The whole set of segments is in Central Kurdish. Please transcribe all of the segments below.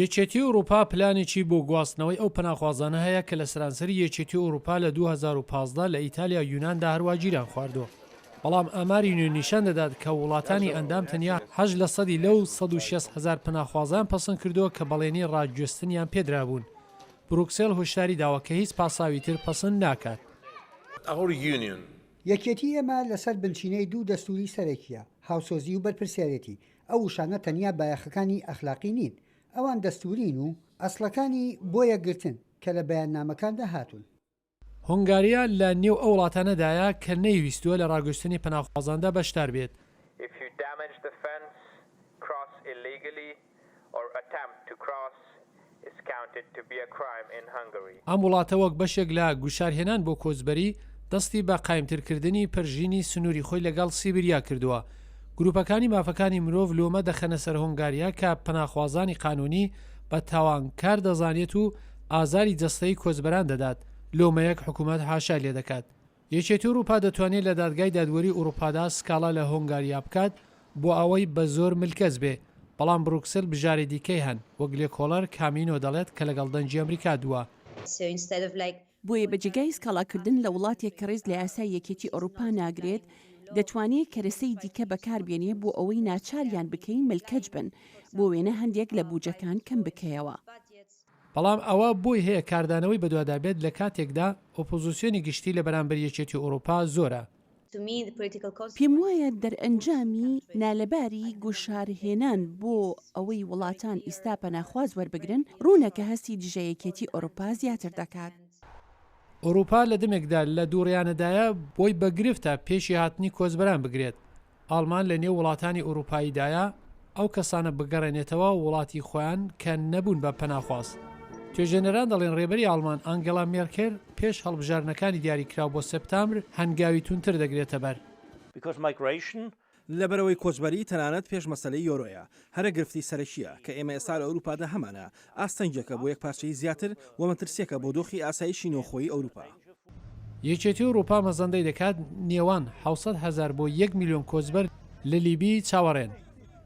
یەکێتی ئەوروپا پلانێکی بۆ گواستنەوەی ئەو پەناخوازانە هەیە کە لە سەرانسەری یەکێتی ئەوروپا لە 2015 لە ئیتالیا و یوناندا هەروا گیریان خواردووە. بەڵام ئاماری نوێ نیشان دەدات کە وڵاتانی ئەندام تەنیا هەشت لە سەدی لەو 160 هەزار پەناخوازەیان پەسەند کردووە کە بەڵێنی ڕاگوێستنیان پێدرابوون. بروکسێل هۆشداری داوە کە هیچ پاساوی تر پەسند ناکات. یەکێتی ئێمە لەسەر بنچینەی دوو دەستووری سەرەکییە، هاوسۆزی و بەرپرسیارێتی. ئەو وشانە تەنیا بایەخەکانی ئەخلاقی نین، ئەوان دەستوورین و ئەسڵەکانی بۆ یەکگرتن کە لە بەیاننامەکاندا هاتوون. هۆنگاریا لە نێو ئەو وڵاتانەدایە کە نەیویستووە لە ڕاگوێستنی پەناخوازاندا بەشدار بێت. ئەم وڵاتە وەک بەشێک لە گوشارهێنان بۆ کۆچبەری، دەستی بە قایمترکردنی پەرژینی سنووری خۆی لەگەڵ سیبریا کردووە. گرووپەکانی مافەکانی مرۆڤ لۆمە دەخەنە سەر هۆنگاریا کە پەناخوازانی قانوونی بە تاوانکار دەزانێت و ئازاری جەستەیی کۆچبەران دەدات، لۆمەیەک حکوومەت حاشای لێدەکات. یەکێتی ئوروپا دەتوانێت لە دادگای دادوەری ئوروپادا سکاڵا لە هۆنگاریا بکات بۆ ئەوەی بە زۆر ملکەچ بێ، بەڵام بروکسل بژارەی دیکەی هەن، وەک لێکۆڵەر کامینۆ دەڵێت کە لەگەڵ دەنگی ئەمریکا دووە. بۆیە بە جێگای سکاڵاکردن لە وڵاتێک کە ڕێز لە یاسای یەکێتی ئەوروپا ناگرێت، دەتوانێ کەرەسەی دیکە بەکار بێنێ بۆ ئەوەی ناچاریان بکەی ملکەچ بن، بۆ وێنە هەندێک لە بوجەکان کەم بکەیەوە. بەڵام ئەوە بۆی هەیە کاردانەوەی بەدوادا بێت لە کاتێکدا ئۆپۆزسیۆنی گشتی لە بەرامبەر یەکێتی ئەوروپا زۆرە. پێموایە دەرئەنجامی نالەباری گوشارهێنان بۆ ئەوەی وڵاتان ئیستا پەناخواز وەربگرن، ڕوونە کە هەستی دژەیەکێتی ئەوروپا زیاتر دەکات. ئەوروپا لە دەمێکدا لە دووڕیانەدایە بۆی بە گرفتە پێشی هاتنی کۆچبەران بگرێت، ئاڵمان لە نێو وڵاتانی ئورووپاییدایە ئەو کەسانە بگەڕێنێتەوە وڵاتی خۆیان کە نەبوون بە پەناخواز. توێژێنەران دەڵێن ڕێبەری ئاڵمان ئانگێلا مێرکێل پێش هەڵبژاردنەکانی دیاریکراو بۆ سێپتامبر هەنگاوی توندتر دەگرێتە بەر. لەبەرئەوەی کۆچبەری تەنانەت پێش مەسەلەی یۆرۆیە، هەرە گرفتی سەرەکییە کە ئێمە ئێستا لە ئەوروپادا هەمانە، ئاستەنگێکە بۆ یەکپارچەیی زیاتر و مەترسییەکە بۆ دۆخی ئاسایشی نێوخۆیی ئەوروپا. یەکێتی ئەوروپا مەزەندەی دەکات نێوان 700 هەزار بۆ یەک ملیۆن کۆچبەر لە لیبی چاوەڕێن.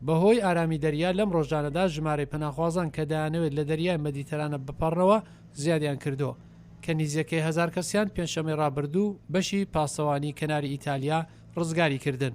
بەهۆی ئارامی دەریا لەم ڕۆژانەدا ژمارەی پەناخوازان کە دەیانەوێت لە دەریای مەدیتەرانە بپەڕنەوە زیادیان کردووە کە نیزیەکەی هەزار کەسیان پێنجشەممەی ڕابردوو بەشی پاسەوانی کەناری ئیتالیا ڕزگاری کردن.